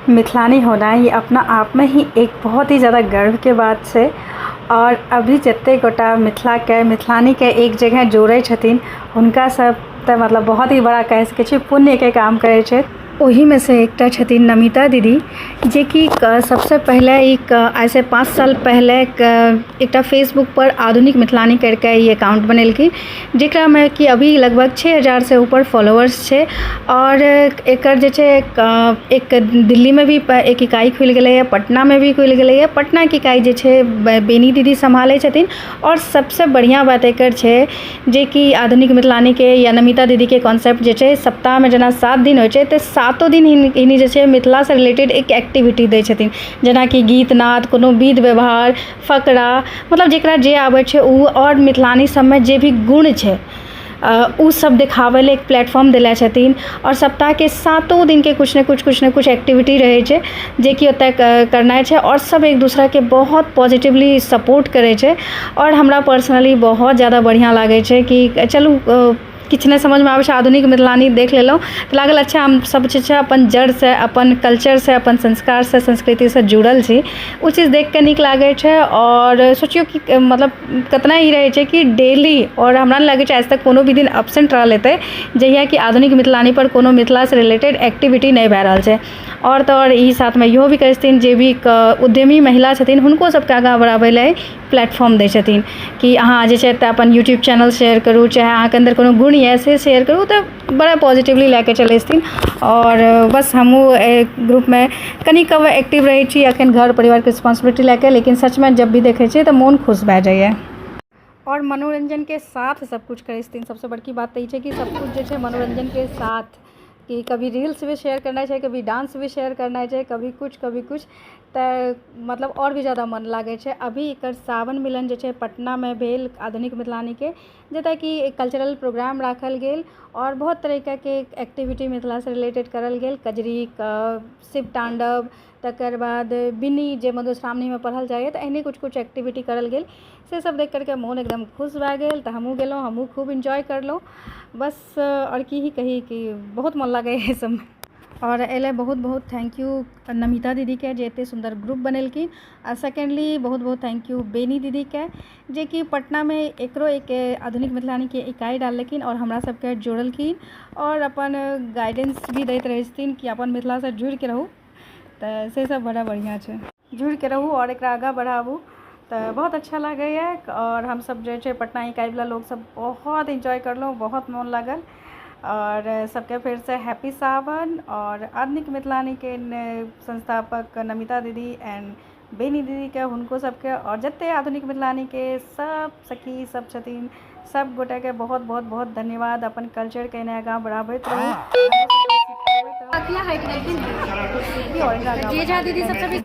मिथिलानी होना ई अपना आपमे ही एक बहुत ही जादा गर्वके बात छै। आओर अभी जतेक गोटा मिथिलाके मिथिलानीके एक जगह जोड़ै छथिन, हुनका सब तऽ मतलब बहुत ही बड़ा कहि सकै छी पुण्यके काम करै छथि। ओहिमे सँ एकटा छथिन नमिता दीदी, जेकि सबसँ पहिले एक आइसँ 5 साल पहिले एकटा फेसबुकपर आधुनिक मिथिलानी करिके ई अकाउंट बनेलखिन, जकरामे कि अभी लगभग 6000सँ ऊपर फॉलोअर्स छै। आओर एकर जे छै एक दिल्लीमे भी एक इकाइ खुलि गेलैए, पटनामे भी खुलि गेलैए। पटनाके इकाइ जे छै बेनी दीदी सम्हालै छथिन। आओर सबसँ बढ़िआँ बात एकर छै जेकि आधुनिक मिथिलानीके या नमिता दीदीके कॉन्सेप्ट जे छै, सप्ताहमे जेना 7 दिन होइ छै, तऽ सातो दिन हिनी जे छै मिथिलासँ रिलेटेड एक एक्टिविटी दै छथिन, जेनाकि गीत नाद, कोनो विध व्यवहार, फकरा, मतलब जकरा जे आबै छै ओ। आओर मिथिलानी सबमे जे भी गुण छै, ओ सब देखाबै लए एक प्लेटफॉर्म देले छथिन। आओर सप्ताहके सातो दिनके किछु ने किछु, किछु ने किछु एक्टिविटी रहै छै, जेकि ओतऽ करनाइ छै। आओर सब एक दोसराके बहुत पॉजिटिवली सपोर्ट करै छै। आओर हमरा पर्सनली बहुत जादा बढ़िआँ लागै छै कि चलू, किछु नहि समझमे आबै छै, आधुनिक मिथिलानी देख लेलहुँ तऽ लागल, अच्छा, हम सब जे छै अपन जड़िसँ, अपन कल्चरसँ, अपन संस्कारसँ, संस्कृतिसँ जुड़ल छी। ओ चीज देखिकऽ नीक लागै छै। आओर सोचियौ कि मतलब कतना ई रहै छै कि डेली, आओर हमरा नहि लागै छै आज तक कोनो भी दिन एबसेन्ट रहल हेतै, जहिया कि आधुनिक मिथिलानीपर कोनो मिथिलासँ रिलेटेड एक्टिविटी नहि भए रहल छै। आओर तऽ आओर ई साथमे इहो भी करै छथिन, जे भी उद्यमी महिला छथिन, हुनको सबके आगाँ बढ़ाबै लए प्लेटफॉर्म दै छथिन कि अहाँ जे छै एतऽ अपन यूट्यूब चैनल शेयर करू, चाहे अहाँके अन्दर कोनो गुण यऽ से शेयर करू। तऽ बड़ा पॉजिटिवली लए कऽ चलै छथिन। आओर बस हमहूँ एहि ग्रुपमे कनि कम एक्टिव रहै छी एखन घर परिवारके रिस्पॉन्सिबिलिटी लए कऽ, लेकिन सचमे जब भी देखै छियै तऽ मोन खुश भए जाइए। आओर मनोरञ्जनके साथ सबकिछु करै छथिन। सबसँ बड़की बात तऽ ई छै कि सबकिछु जे छै मनोरञ्जनके साथ, कि कभी रील्स भी शेयर करनाइ छै, कभी डांस भी शेयर करनाइ छै, कभी किछु, कभी किछु, तऽ मतलब आओर भी जादा मन लागै छै। अभी एकर सावन मिलन जे छै पटनामे भेल आधुनिक मिथिलानीके, जतऽ कि एक कल्चरल प्रोग्राम राखल गेल आओर बहुत तरीकाके एक्टिविटी मिथिलासँ रिलेटेड करल गेल। कजरी, शिव ताण्डव, तकर बाद बिन्नी जे मधुश्रावणीमे पढ़ल जाइए, तऽ एहने किछु किछु एक्टिविटी करल गेल। से सब देख करके मोन एकदम खुश भए गेल। तऽ हमहूँ गेलहुँ, हमहूँ खूब इन्जॉय करलहुँ। बस, आओर की ही कही कि बहुत मोन लागैए एहि सबमे। आओर एहि लए बहुत बहुत thank U Namita दीदीके, जे एतेक सुन्दर ग्रुप बनेलखिन। आ सेकेंडली बहुत बहुत thank U बेनी दीदीके, जेकि पटनामे एकरो एक आधुनिक मिथिलानीके इकाइ डाललखिन आओर हमरा सबके जोड़लखिन आओर अपन गाइडेंस भी दैत रहै छथिन कि अपन मिथिलासँ जुड़िके रहू। तऽ से सब बड़ा बढ़िआँ छै, जुड़िके रहू आओर एकरा आगाँ बढ़ाबू। तऽ बहुत अच्छा लागैए। आओर हमसब जे छै पटना इकाइवला लोकसब बहुत इन्जॉय करलहुँ, बहुत मोन लागल। आओर सबके फेरसँ हैप्पी सावन। आओर आधुनिक मिथिलानीके संस्थापक नमिता दीदी एंड बेनी दीदीके, हुनको सबके, आओर जतेक आधुनिक मिथिलानीके सब सखी सब छथिन, सब गोटेके बहुत बहुत बहुत धन्यवाद। अपन कल्चरके एना आगाँ बढ़ाबैत रहू। जे झा दीदी सबसँ भी